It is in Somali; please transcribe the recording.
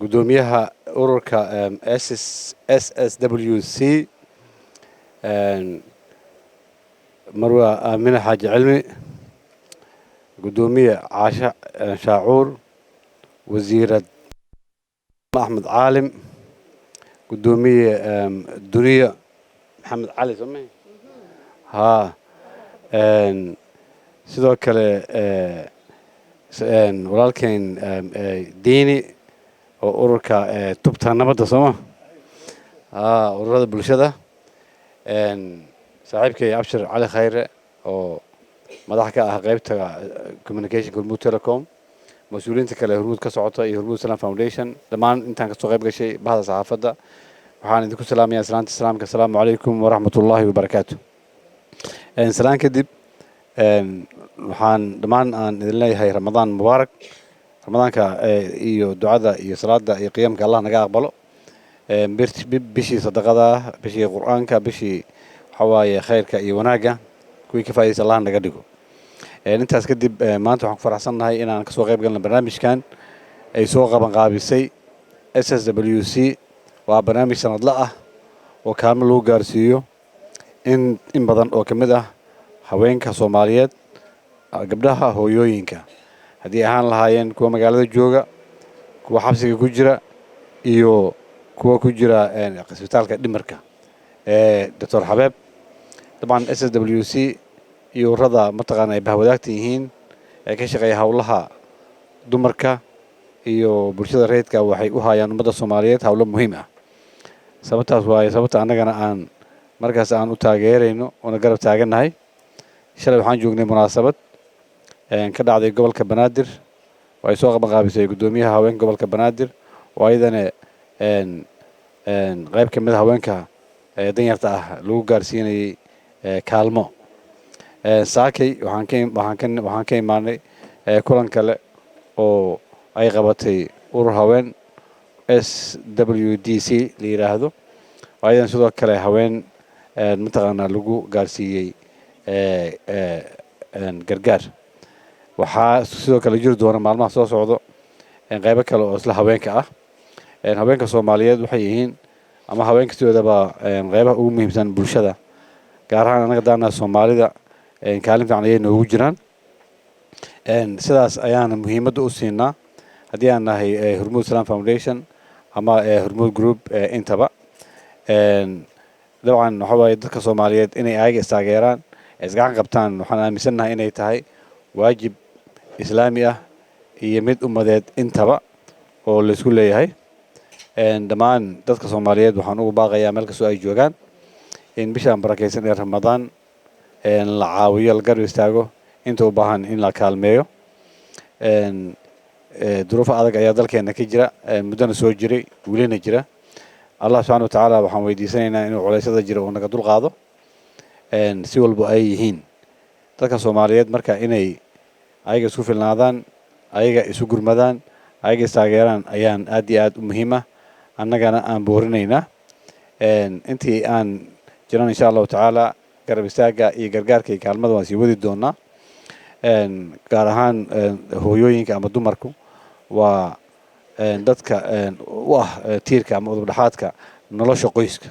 Guddoomiyaha ururka SSWC, Marwa Aamine Xaaji Cilmi, guddoomiye Caashe Shaacuur, wasiirad Axmed Caalim, guddoomiye Duniya Maxamed Cali sooma haa, sidoo kale walaalkeen Diini oo ururka Tubta Nabadda sooma haa, ururada bulshada, saaxiibkay Abshir Cali Khayre oo madax ka ah qaybta communicationka Hormuud Telecom, mas-uuliyiinta kale Hormuud ka socota iyo Hormuud Salam Foundation, dhammaan intaan kasoo qayb gashay, bahda saxaafadda, waxaan idinku salaamayaa salaanta islaamka: asalaamu calaykum waraxmat ullaahi wabarakaatu. Salaan kadib, waxaan dhammaan aan idin leeyahay Ramadaan mubaarak. Ramadaanka iyo ducada iyo salaada iyo qiyamka Allah naga aqbalo. Bishii sadaqada, bishii Qur-aanka, bishii waxaa waaye khayrka iyo wanaagga, kuwii ka faa'idaysa Allah naga dhigo. Intaas kadib, maanta waxaan ku faraxsannahay inaan kasoo qayb galno barnaamijkan ay soo qaban qaabisay SSWC. Waa barnaamij sanadle ah oo kaalmo lagu gaarsiiyo in badan oo ka mid ah haweenka Soomaaliyeed, gabdhaha hooyooyinka, haddii ahaan lahaayeen kuwa magaalada jooga, kuwa xabsiga ku jira iyo kuwa ku jira isbitaalka dhimarka ee Doctor Xabeeb. Dabcan SSWC iyo ururada mataqaana ay bahwadaagta yihiin ee ka shaqeeya howlaha dumarka iyo bulshada rayidka waxay u hayaan ummadda Soomaaliyeed howlo muhiim ah. Sababtaas waaye sababta annagana aan markaas aan u taageerayno oona garab taagannahay. Shalay waxaan joognay munaasabad ka dhacday gobolka Banaadir oo ay soo qabanqaabisay guddoomiyaha haweenka gobolka Banaadir, oo ayadana qayb ka mid a haweenka danyarta ah lagu gaarsiinayay kaalmo. Saakay waxaan ka imaanay kulan kale oo ay qabatay urur haween SWDC la yidhaahdo, oo ayadan sidoo kale haween mataqaanaa lagu gaarsiiyey gargaar. Waxaa sidoo kale jiri doona maalmaha soo socdo qaybo kale oo isla haweenka ah. Haweenka Soomaaliyeed waxay yihiin, ama haweenka sidoodaba, qaybaha ugu muhiimsan bulshada, gaar ahaan annaga daana Soomaalida kaalin fiican ayay noogu jiraan. Sidaas ayaana muhiimadda u siinaa haddii aan nahay Hormuud Salam Foundation ama Hormuud Group intaba. Dabcan waxa waaye dadka Soomaaliyeed inay ayaga istaageeraan, isgacan qabtaan, waxaan aaminsannahay inay tahay waajib islaami ah iyo mid ummadeed intaba oo laisku leeyahay. Dhammaan dadka Soomaaliyeed waxaan ugu baaqayaa meel kastoo ay joogaan in bishaan barakaysan ee Ramadaan la caawiyo, la garab istaago inta u baahan in la kaalmeeyo. Duruufo adag ayaa dalkeena ka jira, muddona soo jiray, welina jira. Allah subxana wa tacaala waxaan weydiisanaynaa inuu culeysyada jira uu naga dul qaado si walba ay yihiin. Dadka Soomaaliyeed marka inay ayaga isku filnaadaan, ayaga isu gurmadaan, ayaga istaageeraan ayaan aad iyo aad u muhiim ah, annagana aan boorinaynaa. Intii aan jiran, insha Allahu tacaala, garab istaagga iyo gargaarka iyo kaalmada waan sii wadi doonaa. Gaar ahaan hooyooyinka ama dumarku waa dadka u ah tiirka ama udub dhexaadka nolosha qoyska.